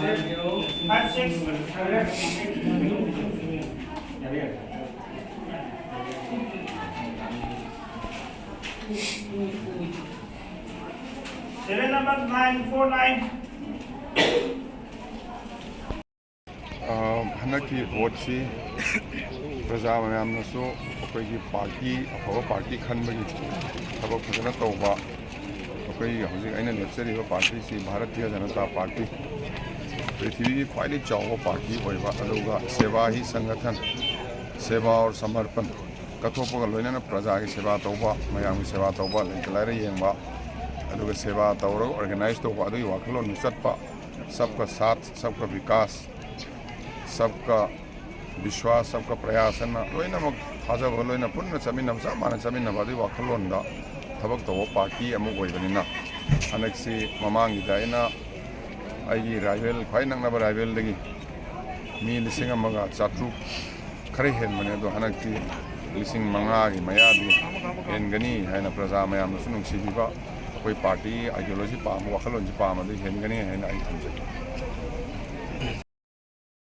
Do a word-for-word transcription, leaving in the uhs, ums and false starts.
Five six. Serial number nine four nine. ꯑ, ꯍꯟꯗꯛꯀꯤ ꯚꯣꯠꯁꯤ ꯄ꯭ꯔꯖꯥ ꯃꯌꯥꯝꯅꯁꯨ ꯑꯩꯈꯣꯏꯒꯤ ꯄꯥꯔꯇꯤ, ꯑꯐꯕ ꯄꯥꯔꯇꯤ ꯈꯟꯕꯒꯤ ꯊꯕꯛ ꯐꯖꯅ ꯇꯧꯕ, ꯑꯩꯈꯣꯏꯒꯤ ꯍꯧꯖꯤꯛ ꯑꯩꯅ ꯂꯦꯞꯆꯔꯤꯕ ꯄꯥꯔꯇꯤꯁꯤ ꯚꯥꯔꯇꯤꯌ ꯖꯅꯇꯥ ꯄꯥꯔꯇꯤ, ꯄ꯭ꯔꯤꯊꯤꯕꯤꯒꯤ ꯈ꯭ꯋꯥꯏꯗꯒꯤ ꯆꯥꯎꯕ ꯄꯥꯔꯇꯤ ꯑꯣꯏꯕ, ꯑꯗꯨꯒ ꯁꯦꯕꯥ ꯍꯤ ꯁꯪꯒꯊꯟ, ꯁꯦꯕꯥ ꯑꯣꯔ ꯁꯃꯔꯄꯟ, ꯀꯠꯊꯣꯛꯄꯒ ꯂꯣꯏꯅꯅ ꯄ꯭ꯔꯖꯥꯒꯤ ꯁꯦꯕꯥ ꯇꯧꯕ, ꯃꯌꯥꯝꯒꯤ ꯁꯦꯕꯥ ꯇꯧꯕ, ꯂꯩꯇ ꯂꯥꯏꯔ ꯌꯦꯡꯕ, ꯑꯗꯨꯒ ꯁꯦꯕꯥ ꯇꯧꯔꯒ ꯑꯣꯔꯒꯅꯥꯏꯖ ꯇꯧꯕ, ꯑꯗꯨꯒꯤ ꯋꯥꯈꯜꯂꯣꯟꯗꯨ ꯆꯠꯄ, ꯁꯕꯀ ꯁꯥꯊ, ꯁꯕꯀ ꯕꯤꯀꯥꯁ, ꯁꯕꯀ ꯕꯤꯁ꯭ꯋꯥꯁ, ꯁꯕꯀ ꯄ꯭ꯔꯌꯥꯁ ꯑꯅ ꯂꯣꯏꯅꯃꯛ ꯊꯥꯖꯕ ꯂꯣꯏꯅ ꯄꯨꯟꯅ ꯆꯠꯃꯤꯟꯅꯕ, ꯆꯞ ꯃꯥꯟꯅ ꯆꯠꯃꯤꯟꯅꯕ ꯑꯗꯨꯒꯤ ꯋꯥꯈꯜꯂꯣꯟꯗ ꯊꯕꯛ ꯇꯧꯕ ꯄꯥꯔꯇꯤ ꯑꯃ ꯑꯣꯏꯕꯅꯤꯅ, ꯍꯟꯗꯛꯁꯤ ꯃꯃꯥꯡꯒꯤꯗ ꯑꯩꯅ ꯑꯩꯒꯤ ꯔꯥꯏꯕꯦꯜ, ꯈ꯭ꯋꯥꯏ ꯅꯛꯅꯕ ꯔꯥꯏꯕꯦꯜꯗꯒꯤ ꯃꯤ ꯂꯤꯁꯤꯡ ꯑꯃꯒ ꯆꯥꯇ꯭ꯔꯨꯛ ꯈꯔ ꯍꯦꯟꯕꯅꯦ, ꯑꯗꯣ ꯍꯟꯗꯛꯇꯤ ꯂꯤꯁꯤꯡ ꯃꯉꯥꯒꯤ ꯃꯌꯥꯗꯤ ꯍꯦꯟꯒꯅꯤ ꯍꯥꯏꯅ ꯄ꯭ꯔꯖꯥ ꯃꯌꯥꯝꯅꯁꯨ ꯅꯨꯡꯁꯤꯕꯤꯕ, ꯑꯩꯈꯣꯏ ꯄꯥꯔꯇꯤꯒꯤ ꯑꯥꯏꯗꯤꯌꯣꯂꯣꯖꯤ ꯄꯥꯝꯕ, ꯋꯥꯈꯜꯂꯣꯟꯁꯤ ꯄꯥꯝꯕꯗꯤ ꯍꯦꯟꯒꯅꯤ ꯍꯥꯏꯅ ꯑꯩ ꯊꯝꯖꯒꯦ꯫